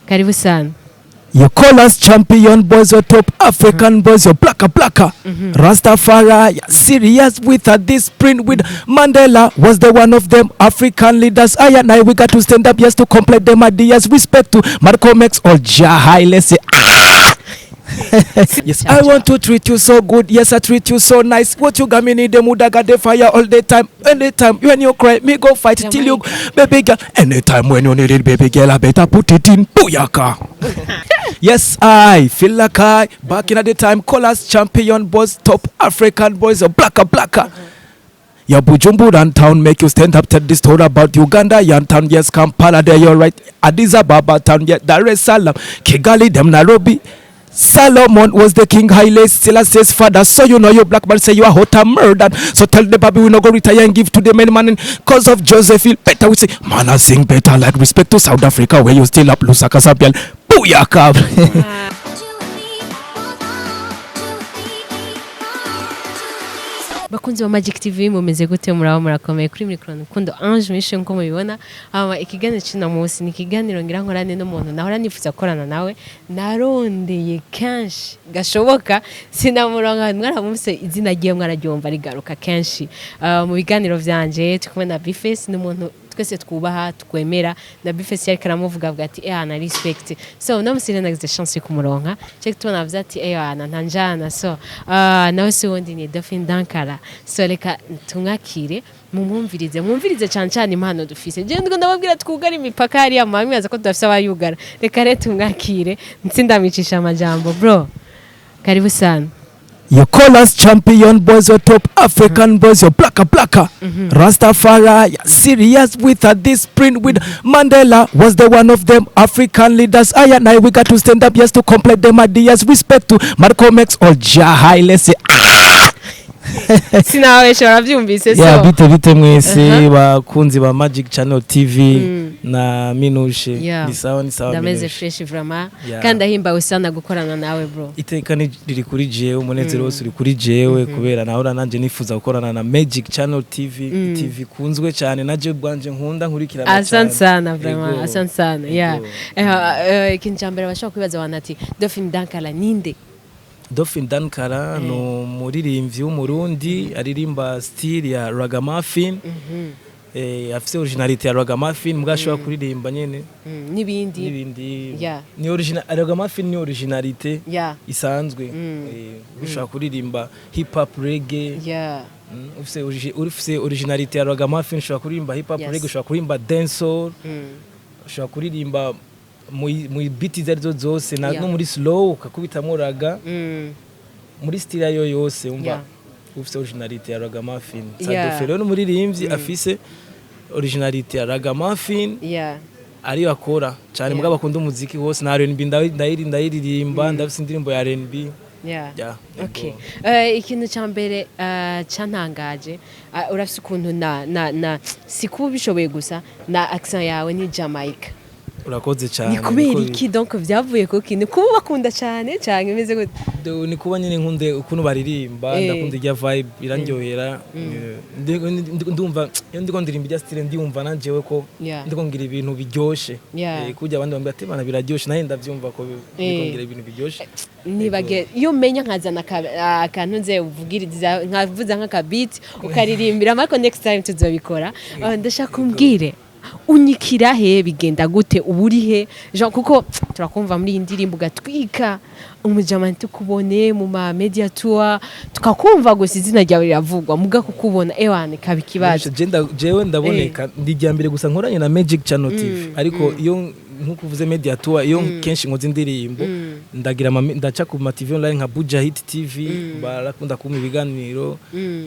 Karibu sana. You call us champion boys, your top African boys, your blacka blacka. Rastafari, serious with a discipline with Mandela was the one of them African leaders. I and I, we got to stand up, yes, to complete them ideas. Respect to Malcolm X or Jah Haile. Say, ah! Yes, I want to treat you so good. Yes, I treat you so nice. What you got me need them would I got the fire all the time. Anytime when you cry, me go fight till you, baby girl. Anytime when you need it, baby girl, I better put it in. Booyaka. Yes, I feel like I back in the time. Call us champion boys, top African boys, or blacka blacka. Ya Bujumbura town make you stand up, tell the story about Uganda, yan town, yes, Kampala, there you're right. Addis Ababa town, yeah, Dar es Salaam, Kigali, them Nairobi. Solomon was the king, Haile Selassie's father. So you know you black man say you are hot and murdered. So tell the baby we no go retire and give to the many man in cause of Josephine. Better we say, man I sing better like respect to South Africa where you still up Lusaka Sabian. Booyaka. Bakunzi ba Magic TV, mumeze gute? Muraba murakomeye? Kuri mikoro Rukundo Ange Mishe. Nko mubibona, hama ikiganiro cy'uno munsi ni ikiganiro ngira nkorane n'umuntu nahora nifuza gukorana nawe, narondeye kenshi gashoboka sinamuronka. Mwaramufise, izina ryiwe mwararyumva rigaruka kenshi mu biganiro vyanje. Turi kumwe na B-Face, ni umuntu twese twubaha, twemera. Na B-Face yariko aramuvuga, avuga ati: "Eh, na respect." So uno musi rero nagize chance yo kumuronka, cyo gituma navuze ati: "Eh, ana ntanjana." So nawe si wundi, ni Dolphin Dankara. So reka tumwakire, mumwumvirize, mwumvirize cyane cyane impano dufise. Je ndiko ndababwira twugara imipaka hariya, mwamwibaza ko tudafise abayugara. Reka rero tumwakire, nsindamicisha amajambo. Bro, karibu sana. You call us champion boys, your top African boys, your blacka blacka. Rastafari, serious with a discipline with Mandela was the one of them African leaders. I and I, we got to stand up, yes, to complete them ideas. Respect to Malcolm X or Jah Haile. Say, ah! Sinabesha, barabyumvise. So Yeah, bite bite mwese bakunzi ba Magic Channel TV na Minushe? Ni sawa, ni sawa. Ndameze Minushe. fresh vraiment. Kandi ahimbawe sana gukorana nawe, bro. Iteka ni riri kuri jewe, umunezero wose uri kuri jewe, kubera nahora nanje nifuza gukorana na Magic Channel TV, TV kunzwe cyane na je bwanje nkunda nkurikirana. Asante sana vraiment. Ego. Asante sana, yeah. Ego. Ikintu cya mbere bashobora kwibaza abantu ati: "Dolphin Dankala ninde?" Dolphin Dankara ni umuririmbyi w'Umurundi aririmba style ya ragamuffin, afise originalité ya ragamuffin, mbwa ashobora kuririmba nyene n'ibindi. N'ibindi. Ni original, ragamuffin ni originalité isanzwe. Ushobora kuririmba hip hop, reggae. Ufise originalité ya ragamuffin, ushobora kuririmba hip hop, reggae, ushobora kuririmba dancehall, ushobora kuririmba mu beat izo arizo zose na no muri slow ukakubitamwo ragga, muri style ayo yose umva ufise originalité ya ragamuffin. Sadofe rero n'umuririmbyi afise originalité ya ragamuffin, ariyo akora cyane. Mugabo akunda umuziki wose na R&B, ndayiririmba, ndafise indirimbo ya R&B. Yeah, Okay. ego. Ikintu cya mbere cyantangaje, urafise ukuntu na si kuba ubishoboye gusa, na accent yawe ni Jamaica. Urakoze cyane. Ni kubera iki? Donc vyavuye kuki? Ni kuba bakunda cyane cyane, imeze gute? Ni kuba nyine nkunde ukuntu baririmba. Ndakunda irya vibe, irandyohera. Ndumva iyo ndiko ndirimba irya style, ndiyumva nanjewe ko ndiko ngira ibintu biryoshe. Kurya abandi bambwira ati: "Bana, biraryoshe," nawe ndavyumva ko ndiko ngira ibintu biryoshe. Nibage iyo umenya nkazana akantu nze uvugiriza, nkavuza nk'aka beat ukaririmbira, ariko next time tuzobikora. Ndashaka umbwire, unyikira he? Bigenda gute? Uba uri he Jean? Kuko turakumva muri iyi ndirimbo ugatwika umujama, tukubone mu ma media tour, tukakumva gusa izina ryawe riravugwa, muga kukubona ewane kaba ikibazo. Jewe ndaboneka, ndi irya mbere gusa nkoranye na Magic Channel TV, ariko iyo nkuko uvuze media tour, iyo kenshi nkoze indirimbo ndagira ndaca ku ma TV online nka Buja Hit TV, barakunda kumpa ibiganiro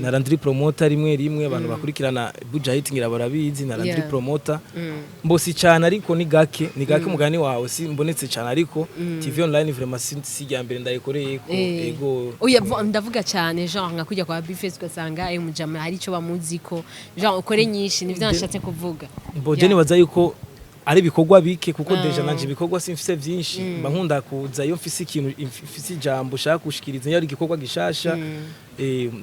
na Landry Promoter. Rimwe rimwe abantu bakurikirana Buja Hit ngira barabizi na Landry Promoter. Mbosi cyane, ariko ni gake, ni gake. Umugani wawe si mbonetse cyane, ariko TV online vraiment si irya mbere ndayikoreye ko. Ego. Oya, ndavuga cyane genre nka kujya kwa B-Face, ugasanga ayo mujama hari icyo bamuziko, genre ukore nyinshi, nivyo nashatse kuvuga. Mbo je nibaza yuko Ari ibikorwa bike, kuko déjà nanje ibikorwa simfise vyinshi. Mba nkunda kuza iyo mfise ikintu, mfise ijambo ushaka gushikiriza, iyo ari igikorwa gishasha.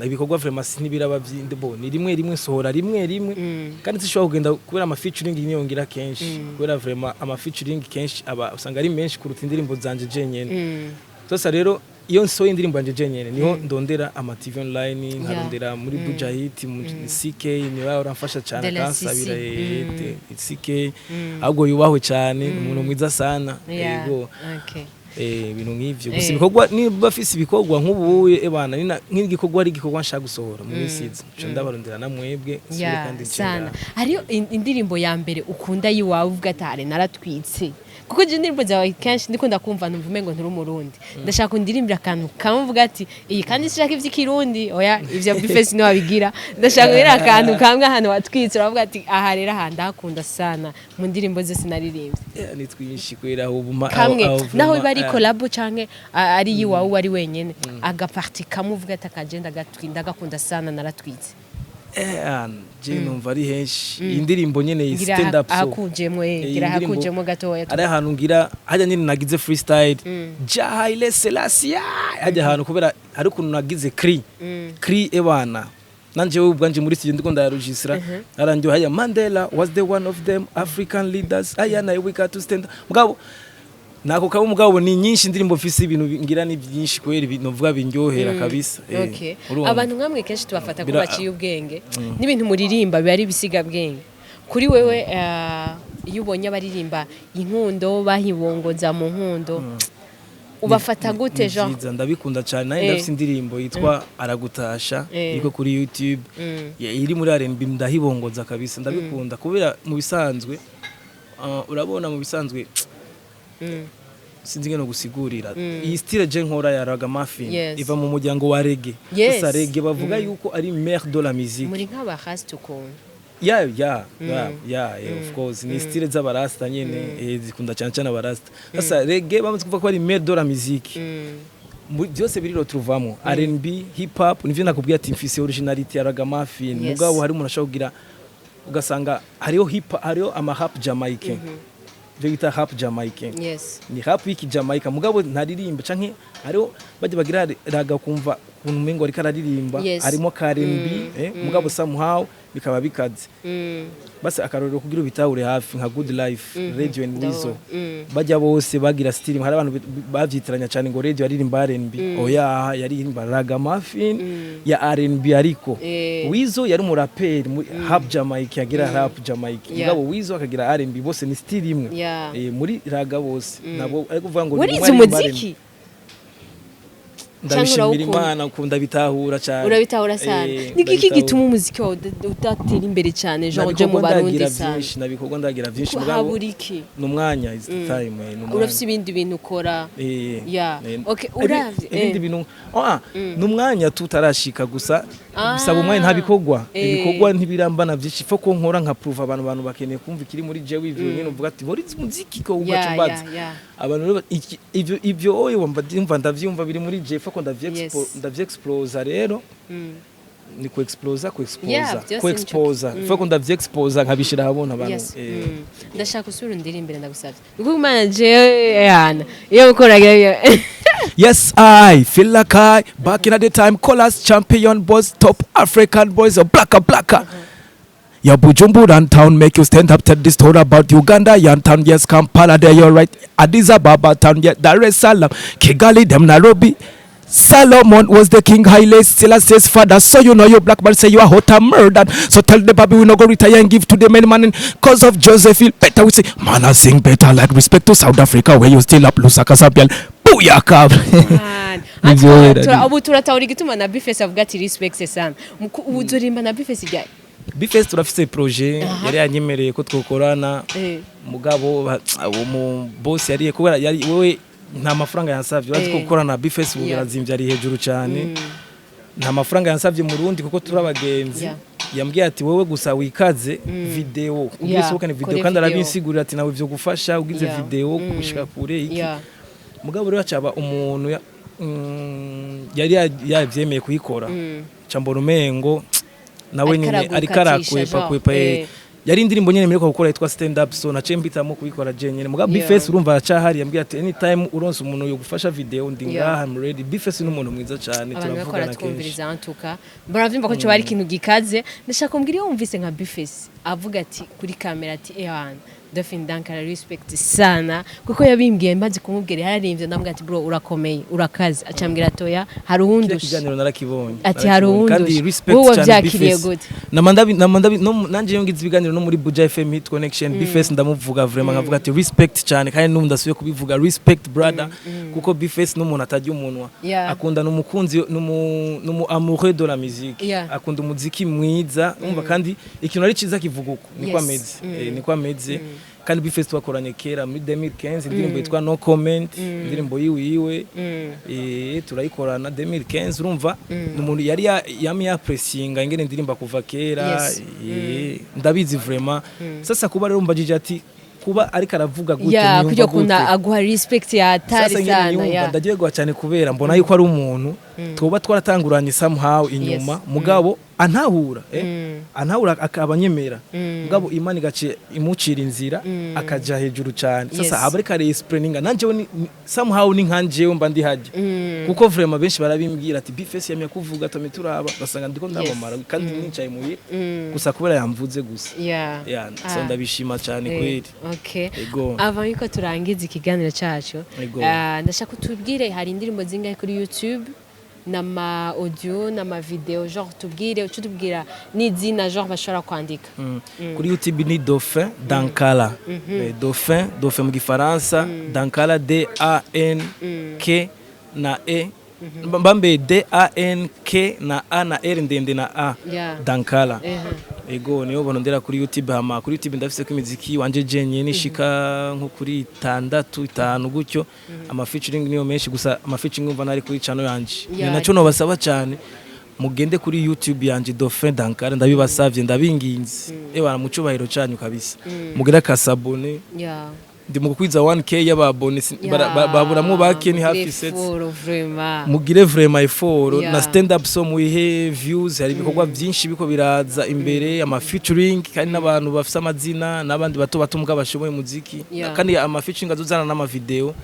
Ibikorwa vraiment sinibiraba vyindi, bo ni rimwe rimwe nsohora, rimwe rimwe, kandi sishobora kugenda kubera ama featuring niyongira kenshi, kubera vraiment ama featuring kenshi aba usanga ari menshi kuruta indirimbo zanje jenyene. Sasa rero iyo nsohoye indirimbo yanje jenyene, niho ndondera ama TV online, nkarondera muri Bujahit, mu CK, niwe uramfasha cyane. De la Akansabira. CC. CK ahubwo yubahwe cyane, ni umuntu mwiza sana. Yego. Ibintu nk'ivyo gusa. Ibikorwa, niba afise ibikorwa nk'ubu ebana nina nk'igikorwa, ari igikorwa nshaka gusohora mu minsi iza, nca ndabarondera na mwebwe nsubire. Kandi nce sana. ngaha. Hariyo indirimbo ya mbere ukunda yiwawe, uvuga ati "Hare naratwitse"? Kuko je indirimbo zawe kenshi ndikunda kumva, numva umengo nturi umurundi. Ndashaka undirimbira akantu kamwe uvuga ati iyi, kandi sinshaka ivy'ikirundi, oya, ivyo B-Face niwe wabigira. Ndashaka kugira akantu kamwe ahantu watwitse, uravuga ati aha rero, aha ndahakunda sana mu ndirimbo zose naririmbye. Ni twinshi kubera ubu Kamwe aho naho vraiment, biba ari collabo canke ari iwawe ari wenyene, agaparti kamwe uvuga ati akaje ndagakunda sana, naratwitse. Je numva ari henshi. Iyi ndirimbo nyene iyi Ngira stand up so ahakujemwo, Iyi ngira ndirimbo ahakujemwo gatoya. Ari ahantu ngira hajya nyine nagize freestyle ja Haile Selassie, hajya ahantu kubera hari ukuntu nagize cri cri ebana, nanje wewe ubwanje muri studio ndiko ndayaregistra, arangiye hajya "Mandela was the one of them African leaders, aya nawe we got to stand". Mugabo nako kaba, mugabo ni nyinshi indirimbo mfise, ibintu ngira ni byinshi kweri, novuga binryohera kabisa. Urumva? Abantu nkamwe kenshi tubafata ko baciye ubwenge, n'ibintu muririmba biba ari ibisigabwenge. Kuri wewe, iyo ubonye abaririmba inkundo bahibongoza mu nkundo, ubafata gute? Ni Jean? vyiza, ndabikunda cyane nanjye. Ndafise indirimbo yitwa Aragutasha, iriko kuri YouTube. Iri muri R&B, ndahibongoza kabisa, ndabikunda kubera mu bisanzwe, urabona mu bisanzwe, sinzi ingene gusigurira iyi style je nkora ya ragamuffin. Iva mu muryango wa reggae. Sasa reggae bavuga yuko ari mère de la musique. Muri nk'abarasta ukuntu. Yeah, of course, ni style z'abarasta nyene, zikunda cyane cyane abarasta. Sasa reggae bamaze kuvuga ko ari mère de la musique. Byose biri tuvamo R&B, hip hop. Nivyo nakubwiye ati mfise originality ya ragamuffin. Mugabo hari umuntu ashobora kugira ugasanga hariho hip, hariho ama rap jamaïcain, ibyo bita rap jamaïcain. Ni rap y'iki Jamaica, mugabo ntaririmba, canke hariho bajya bagira ragga kumva ukuntu umengo ariko araririmba. Harimo ka R&B, mugabo somehow bikaba bikaze. Basi akarorero kugira ubitahure hafi, nka Good Life, Radio and Weasel. Bajya bose bagira style, hari abantu bavyitiranya cyane ngo Radio aririmba R&B. Oya, yaririmba ragamuffin ya R&B, ariko Weasel yari umuraperi muri rap Jamaica, yagira rap Jamaica. Mugabo Weasel akagira R&B, bose ni style imwe. Muri ragga bose nabo ariko kuvuga ngo ni Warize umwe aririmba R&B. umuziki? Ndabishimira Urawukunda? Imana, ukunda bitahura cyane. Urabitahura sana. Ni iki Ndabitahura. gituma umuziki wawe udatera imbere cyane, Jean, uje mu Nabikorwa Barundi ndagira sana? vyinshi, nabikorwa ndagira vyinshi, mugabo Habura iki? ni umwanya, is the time, ni umwanya. Urafise ibindi bintu ukora? Okay, uravye, Ibindi bintu, ni umwanya tutarashika gusa. Bisaba umwanya, nta bikorwa. Ibikorwa ntibirambana byinshi, fo ko nkora nka prove abantu bakeneye kumva ikiri muri jewe. Ivyo nyine uvuga ati muri muziki ko ugaca umbaza. Abantu rero ivyo oye wumva, ndumva ndavyumva biri muri jewe, fo ko ndavyexplosa rero. Ni ku explosa, ku Yeah, exposa, byose ku exposa, fo ko ndavyexposa nkabishira ahabona abantu. Ndashaka usubira undirimbire, ndagusavye, kuko Imana jewe yana iyo ukoraga. Yes, I feel like I back in the time. Call us champion boys, top African boys, your blacker blacker. Your Bujumbura town make you stand up, tell the story about Uganda, yan town, yes, Kampala, there you're right. Addis Ababa town, yeah, Dar es Salaam, Kigali, them Nairobi. Solomon was the king, Haile Selassie's father. So you know you black man say you are hot and murdered. So tell the baby we no go retire and give to the many man in cause of Josephine. Better we say, man I sing better like respect to South Africa where you still up Lusaka Sabial. Booyaka. Man. Ubu turatahura igituma na B-Face avuga ati respect sana. Ubu uzorimba na B-Face ryari? B-Face turafise projet, yari yanyemereye ko twokorana. Mugabo uwo mu boss yariye kubera yari wewe nta mafaranga yansavye, urazi ko gukorana na B-Face ubu birazimvye, ari hejuru cyane. Nta mafaranga yansavye mu Rundi kuko turi abagenzi. Yambwiye ati wowe gusa wikaze video ugiye sohokane video, kore kandi video. Arabisigurira ati nawe ivyo gufasha ugize video gushika kure iki. Mugabo rero acaba umuntu yari yavyemeye kuyikora, ca mbona umengo nawe Ariko nyine ariko aragukatisha, arakwepa Jean. kwepa. Yari indirimbo nyene mperuka gukora yitwa Stand Up, so naciye mbitamo kubikora je nyene. Mugabo B-Face urumva aracahari, yambwiye ati anytime uronse umuntu yo gufasha video, ndi ngaha, I'm ready. B-Face ni umuntu mwiza cyane. Abantu bariko Turavugana kenshi. baratwumviriza, antuka baravyumva ko coba ari ikintu gikaze. Ndashaka kumbwira, iyo wumvise nka B-Face avuga ati kuri kamera ati: "Ewana, Dauphin Dankara, respect sana," kuko yabimbwiye maze kumubwira yararimbye, ndamubwira ati: "Bro, urakomeye, urakaze," acambwira atoya hari Kiriya uwundusha. Kiganiro narakibonye. Ati hari Narakibonye. Kandi uwundusha. respect Wowe cyane wavyakiriye B-Face. gute? Nama ndabi no nanje iyo ngize ibiganiro no muri Buja FM Hit Connection, B-Face ndamuvuga vraiment, nkavuga ati respect cyane, kandi n'ubu ndasubiye kubivuga, respect brother, kuko B-Face n'umuntu atajya umunwa. Akunda, n'umukunzi, n'umu amoureux de la musique. Akunda umuziki mwiza, umva, kandi ikintu ari ciza kivuga uko niko ameze. Niko ameze. Kandi B-Face twakoranye kera muri 2015 indirimbo yitwa No Comment, indirimbo yiwiwe. Turayikorana 2015. Urumva ni umuntu yari yamye yapressinga ingene ndirimba kuva kera. Ndabizi vraiment. Sasa kuba rero mbajije ati kuba ariko aravuga gute, niyumva kujya kunda gute? Aguha respect ya hatari Sasa nyine sana. nyumva ndaryoherwa cyane kubera mbona yuko ari umuntu tuba twaratanguranye somehow inyuma, mugabo antahura, antahura akaba anyemera, mugabo Imana igace imucira inzira akaja hejuru cyane. Sasa aba ariko arexplaininga, nanje somehow ni nkanjewe mba ndi hajya, kuko vraiment benshi barabimbwira ati B-Face yamye kuvuga tome turaba, basanga ndiko ndamamara kandi nicaye muhira gusa kubera yamvuze gusa. Yeah, so ndabishima cyane kweli. Ego. Avant yuko turangiza ikiganiro cyacu, ndashaka utubwire hari indirimbo zingahe kuri YouTube, n'ama audio n'ama video, genre tubwire, uce tubwira n'izina, genre bashobora kwandika. Kuri YouTube ni Dauphin Dankala. Dauphin, Dauphin mu gifaransa, Dankala D A N K na E, mbambe D A N K na A na R ndende na A. Dankala. Ego, niyo bonondera kuri YouTube. Hama kuri YouTube ndafise ko imiziki wanje jenye nishika nko kuri itandatu, itanu gutyo. Ama featuring niyo menshi gusa, ama featuring umva nari kuri channel yanje. Ni naco nobasaba cyane, mugende kuri YouTube yanje Dauphin Dankala, ndabibasavye, ndabinginze, ewa mu cyubahiro cyanyu kabisa, mugire akasabone. Ndi mu gukwiza 1K y'ababone, baburamwo bake, ni hafi mugire 7. Effort, vraiment. Mugire vraiment effort na Stand Up, so muyihe views. Hari ibikorwa byinshi biko biraza imbere, ama featuring, kandi n'abantu bafise amazina n'abandi bato bato mugabo bashoboye muziki. Kandi ama featuring azozana n'ama video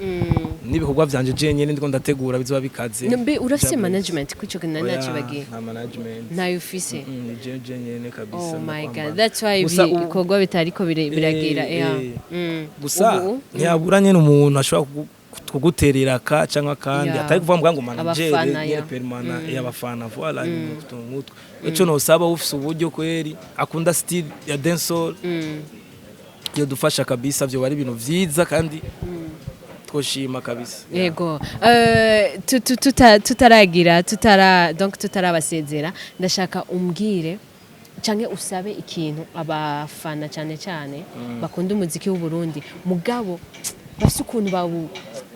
n'ibikorwa vyanje je nyene ndiko ndategura bizoba bikaze. Mbe urafise Jabless. management kuco nari Oya, nacibagiye? nta management. Ntayo ufise? Ni je nyene kabisa. Oh my Ndakwambara. God, that's why Gusa ibikorwa bitariko biragira. Gusa Ubu ntiyabura nyene umuntu ashobora kuguterera ka cyangwa kandi atari kuvuga ngo manager Abafana, nyene permanent y'abafana, voilà, ni nkutwo. Ico nosaba, ufise uburyo kweri akunda style ya dancehall, yodufasha kabisa, vyo bari ibintu vyiza kandi twoshima kabisa. Yego. Tutaragira tutara donc tutarabasezera, ndashaka umbwire canke usabe ikintu abafana, cyane cyane bakunda umuziki w'u Burundi, mugabo bafise ukuntu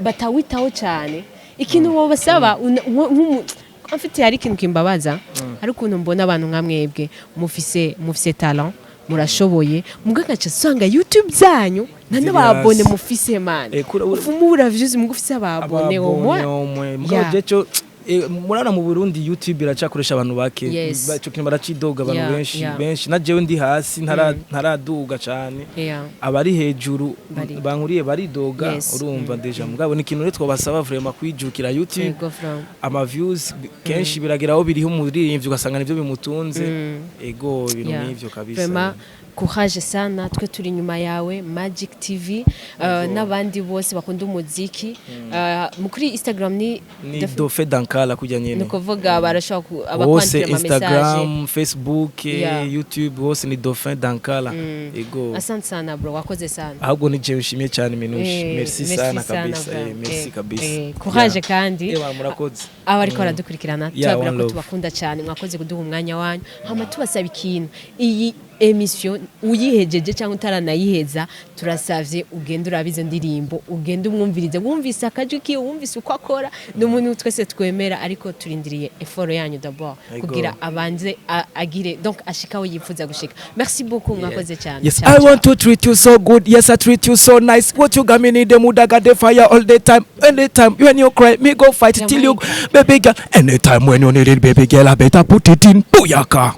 batawitaho cyane. Ikintu wobasaba en fait hari ikintu kimbabaza, hari ukuntu mbona abantu nka mwebwe mufise talent, murashoboye, mugabo agaca usanga YouTube zanyu nta Ziri n'ababone hasi. mufise, man. Ufumura views mugo ufise ababone omwe. Ababone mugabo je cyo, murabona mu Burundi YouTube iracakoresha abantu bake. Ico kintu baracidoga abantu benshi benshi, na jewe ndi hasi ntaraduga cane, abari hejuru bankuriye baridoga. Urumva déjà, mugabo ni ikintu rero twabasaba vraiment kwijukira YouTube. Yego, from Ama views kenshi biragira aho biriho umuririmbyi ugasanga nivyo bimutunze. Ego, ibintu nk'ivyo kabisa. Vraiment, courage sana, twe turi inyuma yawe, Magic TV, n'abandi bose bakunda umuziki. Kuri Instagram ni Ni Dauphin Dankala kujya nyene. Ni ukuvuga barashobora Hose. abakwandikira ama message. Instagram, Facebook, YouTube, hose ni Dauphin Dankala. Ego. Asante sana bro, wakoze sana. Ahubwo ni jewe nshimiye cyane, Minouche. Merci sana kabisa. Vraiment. Merci kabisa. Courage kandi. Ewa, murakoze. Abariko baradukurikirana, tubabwira One ko love. tubakunda cyane, mwakoze kuduha umwanya wanyu. Hama tubasaba ikintu: iyi émission uyihejeje cyangwa utaranayiheza, turasavye ugende urabe izo ndirimbo, ugende umwumvirize, wumvise akajwi kiwe, wumvise uko akora. Ni umuntu twese twemera, ariko turindiriye effort yanyu d'abord Ego. kugira abanze agire donc ashika aho yifuza gushika. Merci beaucoup, mwakoze cyane. Yes, Ciao, I ciao. want to treat you so good. Yes, I treat you so nice. What you got me need the mood, I got the fire all the time. Anytime when you cry, me go fight till you, baby girl. Anytime when you need it, baby girl, I better put it in. Booyaka.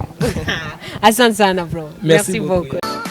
Asante sana bro. Merci Merci beaucoup. beaucoup.